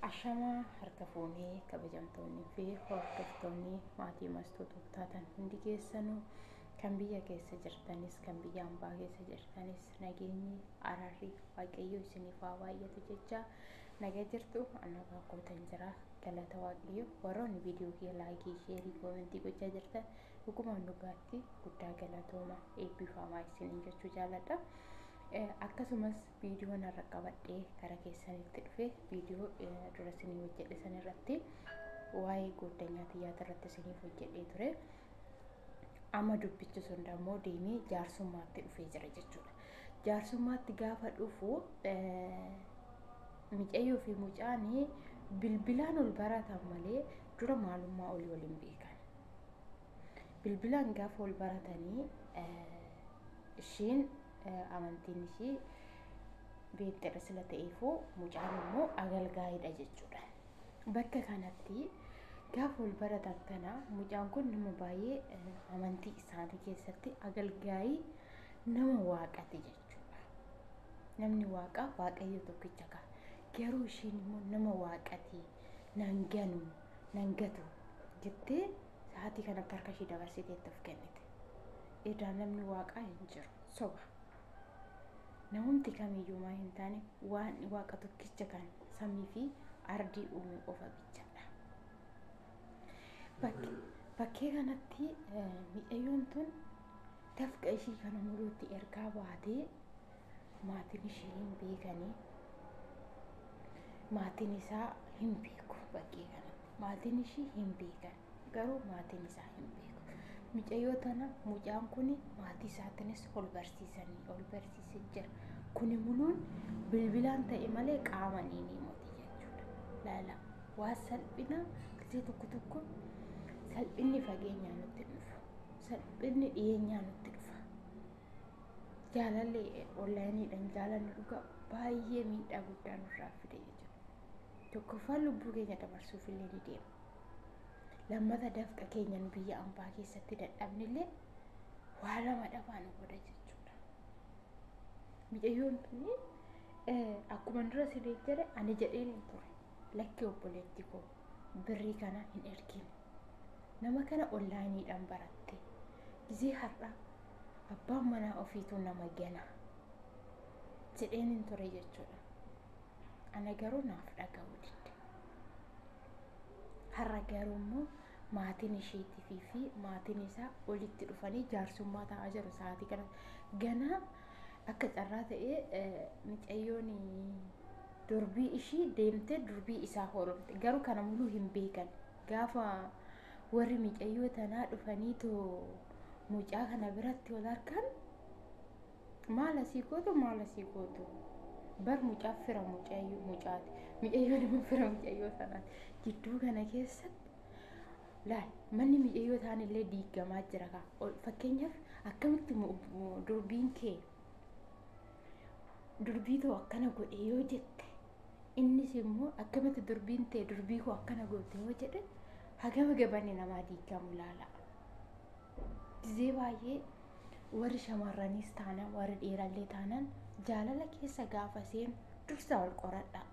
Ashamaa harka fuunee kabajamtoonnii fi hordoftoonni maatii mastoota taatan hundi keessanuu kan biyya keessa jirtanis kan biyya hambaa keessa jirtanis nageenyi araarri waaqayyo isiniif haa baay'atu jecha naga jirtu annagaa kootan jira galata waaqayyo. Warroonni viidiyoo kiyya laayikii, sheerii, koomentii gochaa jirtan dhugumaan dhugaatti guddaa galatooma, eebbifamaa isiniin jechuu jaaladha. Akkasumas viidiyoo narra qabadhee gara keessanitti dhufe viidiyoo dura isinii hojjedhe san irratti waa'ee gooddanyaa xiyyaata irratti isiniif hojjedhee ture. Amma dubbichi sun dammoo deemee jaarsummaatti dhufee jira jechuudha. Jaarsummaatti gaafa dhufu micayyoo fi mucaan bilbilaan ol baratan malee dura maalummaa olii waliin beekan. Bilbilaan gaafa ol baratanii ishiin amantiin ishii beektedha sila ta'eefuu mucaan immoo agalgaa'idha jechuudha. Bakka kanatti gaafa ol baratan kana mucaan kun nama baay'ee amantii isaanii keessatti agalgaa'ii nama waaqati jechuudha. Namni waaqaa waaqayyo tokkicha ka'a. Garuu ishiin immoo nama waaqati nan ganu nan gatu jettee sa'aatii kanatti harka ishii dabarsiteetti of kennite. Edaa namni waaqaa hin jiru soba. Namumti kamiyyuu maa hin taane waan waaqa tokkicha kan samii fi ardii uume qofa bichaadha. Bakkee kanatti miidhayyoon tun dafqa ishii kana muluutti ergaa baatee maatiin ishee hin beekanii, maatiin isaa hin beeku. Bakkee kanatti maatiin ishii hin beekan, garuu maatiin isaa hin beeku. Mucayyoo tana mucaan kun maatii isaatiinis ol barsiisanii ol barsiisee jira. Kuni muluun bilbilaan ta'e malee qaama ni miti jechuudha. Laala waa salphina gisee tokko tokko salphinni fageenyaa nutti dhufa. Salphinni dhiyeenyaa nutti dhufa. Jaalalli onlaayiniidhaan jaalanni dhugaa baay'ee miidhaa guddaa nurraa fide jechuudha. Tokkoffaan lubbuu keenya dabarsuuf illee ni deema. Lammata dafqa keenya nu biyya ambaa keessatti dadhabnillee waa lama dhabaa nu godha jechuudha. Mucayyoon tuni akkuma dura siree jedhe ani jedheen hin ture. Lakki obboleetti koo birrii kana hin ergin. Nama kana onlaayiniidhaan baratte. Gizee har'a abbaan manaa ofiitu nama gana jedheen hin ture jechuudha. Ana garuu naaf dhaga'uu didde. Har'a garuu immoo maatiin isheetii fi maatiin isaa walitti dhufanii jaarsummaa ta'aa jiru sa'aatii kana. Ganaa akka carraa ta'ee mucayyoon durbii ishii deemtee durbii isaa horomte. Garuu kana muluu hin beekan. Gaafa warri mucayyoo tanaa dhufaniitoo mucaa kana biratti wal harkan maal asii gootu maal asii gootu. Bar mucaa fira mucayyoo mucaati. Mucayyoon immoo fira mucayyoo sanaati. Jidduu kana keessatti laal manni mucayyoo ta'an illee diigamaa jira kaa. Fakkeenyaaf akkamitti durbiin kee durbii too akkana godhe yoo jette innis immoo akkamitti durbiin tee durbii koo akkana goote yoo jedhe hagama gabanni namaa diigamu laala. Gizee baay'ee warri shamarraniis taanaan warri dhiirallee taanaan jaalala keessa gaafa seenu dursaa ol qoradhaa.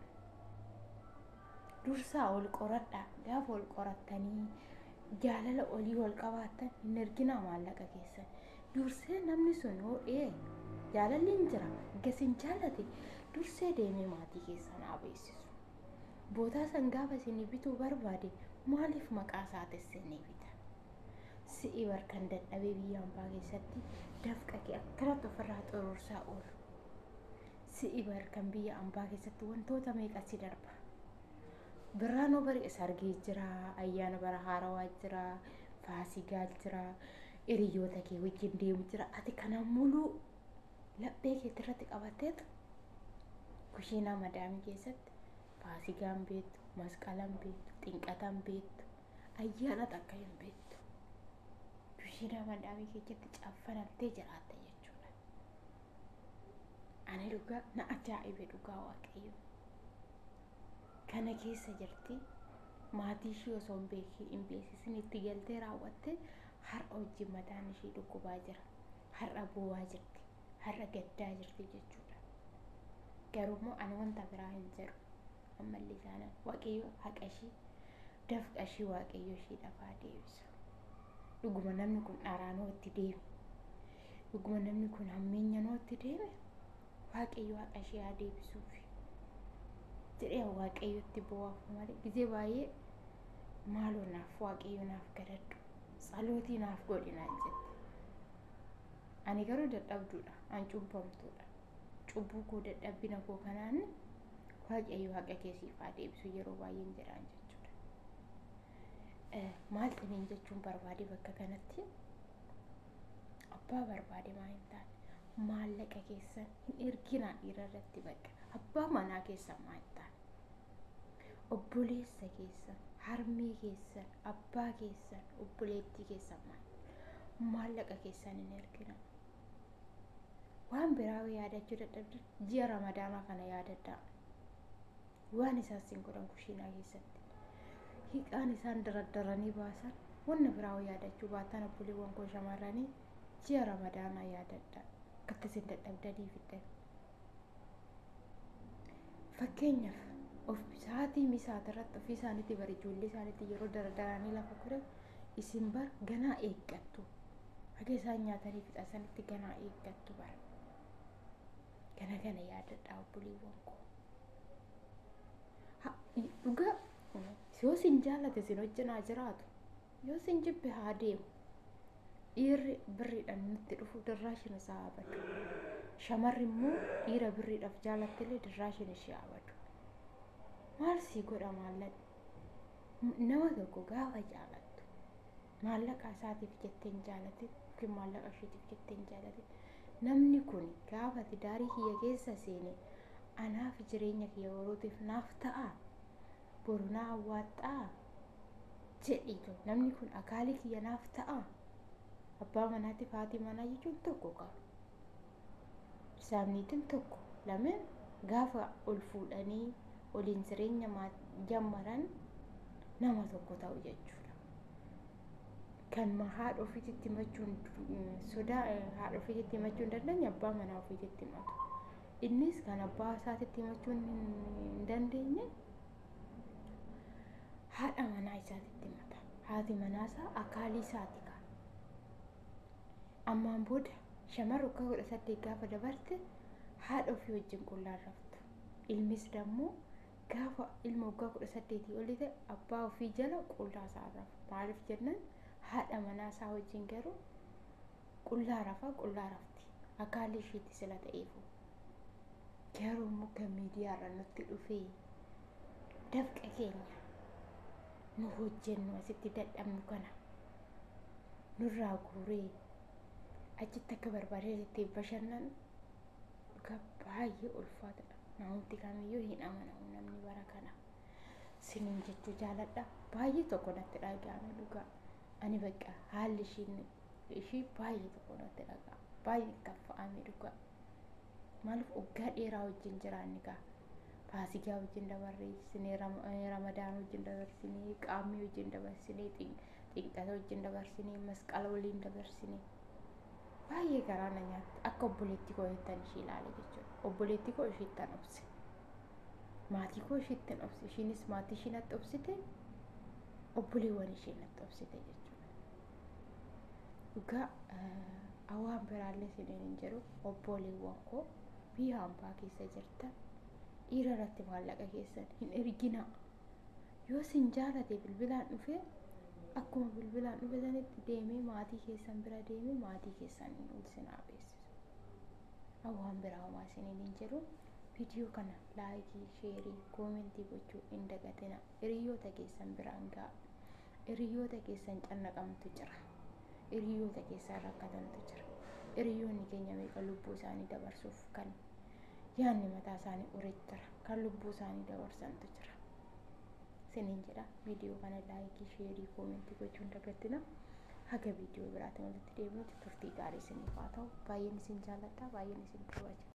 Dursaa ol qoradhaa. Gaafa ol qorattanii jaalala olii ol qabaattan hin erginaa maallaqa keessan. Dursee namni sun yoo dhiyee jaalalli hin jira gasin jaalate dursee deemee maatii keessan haa beeksisu. Bootaa san gaafa isinii bituu barbaade maaliif maqaa isaa isinii bita? Si'i bar kan dadhabee biyya hambaa keessatti dafqa kee akkanatti ofirraa xuruursaa oolu. Si'i bar kan biyya hambaa keessatti wantoota meeqa si darba. Birraanoo bari sargii jira, ayyaana bara haarawaa jira, faasigaa jira, hiriyoota kee wajjin deemu jira. Ati kana muluu laphee keetti irratti qabatteetu kushiinaa madaamii keessatti faasigaan beektu, masqalan beektu, xinqatan beektu, ayyaana takka hin beektu. Kushiinaa madaamii keessatti caffanamtee jiraatta jechuudha. Ani dhugaa na ajaa'ibe dhugaa waaqayyo. Kana keessa jirti maatii ishii osoo hin beekin hin beeksisin itti galtee raawwatte har'a wajjin mataan ishii dhukkubaa jira. Har'a boo'aa jirti. Har'a gaddaa jirti jechuudha. Garuu immoo ani wanta biraa hin jedhu. Ammallee taanaan Waaqayyo haqa ishii dafqa ishii Waaqayyo ishiidhaaf haa deebisu. Dhuguma namni kun dharaanoo itti deeme. Dhuguma namni kun hammeenyanoo itti deeme. Waaqayyo haqa ishee haa deebisuuf. Jedhee Waaqayyotti bo'aaf malee gizee baay'ee maaloo naaf Waaqayyo naaf kadhadhu tsalootii naaf godhi naan jette. Ani garuu dadhabduudha. An cubbamtuudha. Cubbuu koo dadhabbina koo kanaan Waaqayyo haqa kee siif haa deebisu yeroo baay'een jedhaan jechuudha. Maal isiniin jechuun barbaade bakka kanatti abbaa barbaade maa hin taane maallaqa keessan hin erginaa dhiira irratti bakka abbaa manaa keessan maa hin taane obboleessa keessan harmee keessan abbaa keessan obboleettii keessan maa maallaqa keessan hin erginaa. Waan biraa yaadachuu dadhabdan ji'a ramadaanaa kana yaadadhaa. Waan isaan siin godhan kushiinaa keessatti. Hiiqaan isaan daraddaranii baasan wanna biraa yaadachuu baatan obboleewwan koo shamarranii ji'a ramadaanaa yaadadhaa. Akka isin dadhabdanii fiddan. Fakkeenyaaf of sa'aatii misaata irratti ofii isaaniitti bari ijoollee isaaniitti yeroo daradaranii lafa godhan isin bar ganaa eeggattu. Haga isaan nyaatanii fixan sanitti ganaa eeggattu bara. Kana kana yaadadhaa obboleewwan koo. Dhugaa yoo sin jaalate sin wajjin haa jiraatu. Yoo sin jibbe haa deemu. Dhiirri birriidhaan nutti dhufu dirraashin isaa haa badu. Shamarri immoo dhiira birriidhaaf jaalattillee dirraashin ishee haa badu. Maal sii godha maallaqni? Nama tokko gaafa jaalattu maallaqa isaatiif jettee hin jaalatin yookiin maallaqa isheetiif jettee hin jaalatin. Namni kun gaafa ati daarii kiyya keessa seene anaaf jireenya kiyya boruutiif naaf ta'a boru naa awwaaxxaa jedhiitu namni kun akaalii kiyya naaf ta'a. Abbaa manaatiif haati manaa jechuun tokko qaba. Isaaniitiin tokko lameen gaafa ol fuudhanii waliin jireenya jammaran nama tokko ta'u jechuudha. Kan haadha ofiitti himachuun sodaa haadha ofiitti himachuu hin dandeenye abbaa manaa ofiitti himatu. Innis kan abbaa isaatitti himachuu hin dandeenye haadha manaa isaatitti himata. Haati manaasaa akaalii isaati ka'a. Ammaan booda shamarri waggaa 18 gaafa dabarte haadha ofii wajjin qullaan raftu. Ilmis dammoo gaafa ilma waggaa 18 olii ta'e abbaa ofii jala qullaa isaa rafa. Maaliif jennaan haadha manaa isaa wajjin garuu qullaa rafa qullaa rafti. Akaalii isheetti sila ta'eefu. Garuu immoo kan miidiyaarra nutti dhufee dafqa keenya nu hojjennu asitti dadhabnu kana nurraa guuree achitti akka barbaadee itti bashannanu dhugaa baay'ee ulfaatadha. Namooti kamiyyuu hin amanamu namni bara kana. Sinin jechuu jaaladha. Baay'ee tokko natti dhaga'ame dhugaa. Ani bakka haalli ishii baay'ee tokko natti dhaga'ama. Baay'ee kaffa'ame dhugaa. Maaliif waggaa dheeraa wajjin jiraanni gaa. Faasigaa wajjin dabarsinee, Ramadaan wajjin dabarsinee, Qaammii wajjin dabarsinee, Xinqata wajjin dabarsinee, Masqala waliin dabarsinee. Baay'ee garaa na nyaatti. Akka obboleettii koo jettan ishee ilaale jechuudha. Obboleettii koo isheettan obse. Maatii koo isheettan obse. Ishiinis maatii ishee natti obsite. Obboleewwan ishee natti obsite jechuudha. Dhugaa awwaan biraallee isiniin hin jedhu obboleewwan koo biyya hambaa keessa jirtan dhiira irratti maallaqa keessan hin erginaa. Yoo sin jaalate bilbilaan dhufee akkuma bilbilaan dhufe sanitti deemee maatii keessan bira deemee maatii keessan ol isin haa beeksisu. Awwaan biraa homaa isiniin hin jedhu. Viidiyoo kana laayikii, sheerii, koomentii gochuu hin dagatina. Hiriyoota keessan biraan ga'a. Hiriyoota keessan cannaqamtu jira. Hiriyoota keessan rakkatantu jira. Hiriyoonni keenya meeqa lubbuu isaanii dabarsuuf kan yaadni mataa isaanii uree jira. Kan lubbuu isaanii dabarsantu jira. Sinin jedha viidiyoo kana laayikii, sheerii, koomentii gochuu hin dagatina. Haga viidiyoo biraatiin walitti deebinutti turtii gaarii isiniif haa ta'u. Baay'een isin jaalladha. Baay'een isin kabaja.